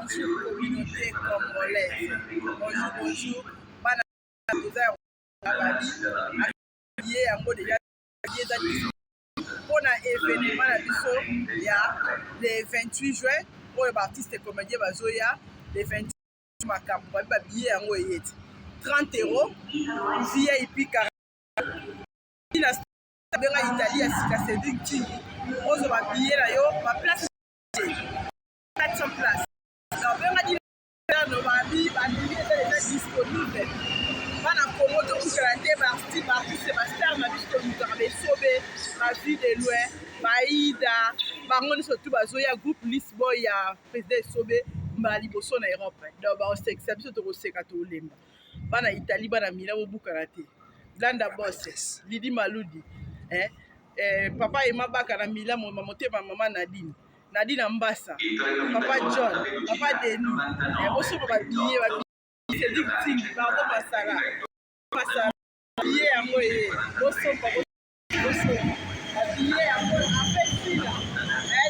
Bonjour communauté congolaise. Bonjour, bonjour. Bana toza ya babi ye yango deja eza mpona événement na biso ya le 28 juin oyo baartiste comédien bazoya le 28. Makambo babi babiye yango eye ti 30 € VIP na benga Italie ya sika Cédric Tingi, ozwa babiye na yo baplace 400 place. Donc benga dinano babi babiye eza deja disponible. Bana Congo, tokutana te. Baartiste, bastar na biso tolukaka, besobe bavie de loin, baida bango nyonso tu bazoya. Groupe Lisboy ya président Esobe, mbala liboso na Europe. Donc baosekisa biso, tokoseka, tolemba. Bana Italie, bana Milan, bobukana te. Blanda Bos, Lidi Maludi, eh? Eh, papa Ema Baka na Milan, motema mama Nadine, Nadine Ambasa, papa John, papa Denis, eh, bosomba babiye. Cédric Tingi, pardon, masala masala biye yango ye, bosomba, bosomba babiye yango. Apesila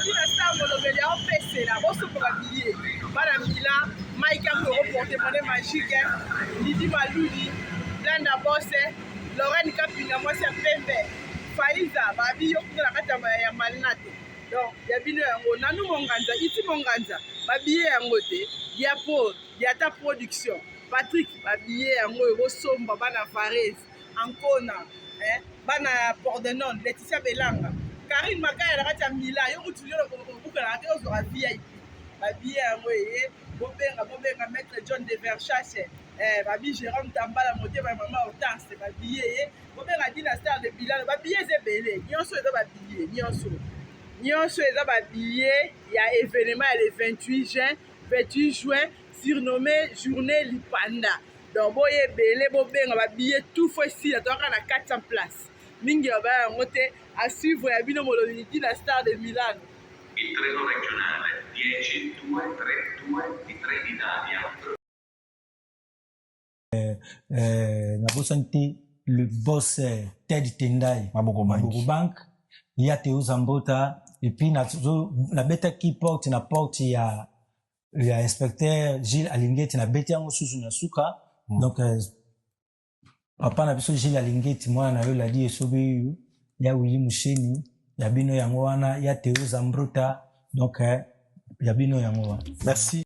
Dina Star, molobeli aopesela. Bosomba babiye, bana Milan. Mike Akoro, porte monnaie magique, Lidi Maludi, Blanda Bose, Lorraine Kapinga, mwasi ya pembe, Faiza babi yo kuna na kati ya Malina te. Donc ya bino yango nanu Monganza, iti Monganza, babiye yango te. Diapo Diata Production, Patrick, babiye yango oyo, bosomba. Bana Varese, Ancona, eh? Bana ya Pordenone, Laetitia Belanga, Karine Makaya na kati ya Milan, yo kutu yo obukanaka te, ozwaka VIP. Babiye yango eye, bobenga, bobenga maître John de Verchache, eh, babi Jérôme Tambala, motema ya mama Hortense, babiye ye. Bobenga Dina Star de Bilano. Babiye eza ebele, nyonso eza babiye, nyonso nyonso eza babiye ya événement ya le 28 juin, 28 juin, surnommé journée lipanda. Donc boye ebele, bobenga babiye tout fo esila. Toyaka na 400 place mingi, babaya yango te. À suivre, ya bino molobeli Dina Star de Milano. Il treno regionale 10232 di Trenitalia. Nabosani te le boss Ted Tendai. Maboko Bank. Maboko Bank ya Teo Zambota. Et puis nabetaki porte na porte ya inspecteur Gilles Alingeti, nabeti yango susu na suka. Donc papa na biso Gilles Alingeti, mwana na yo Ladi Esobe oyo ya Willi Musheni, ya bino yango wana, ya Teo Zambrota. Donc ya bino yango wana. Merci.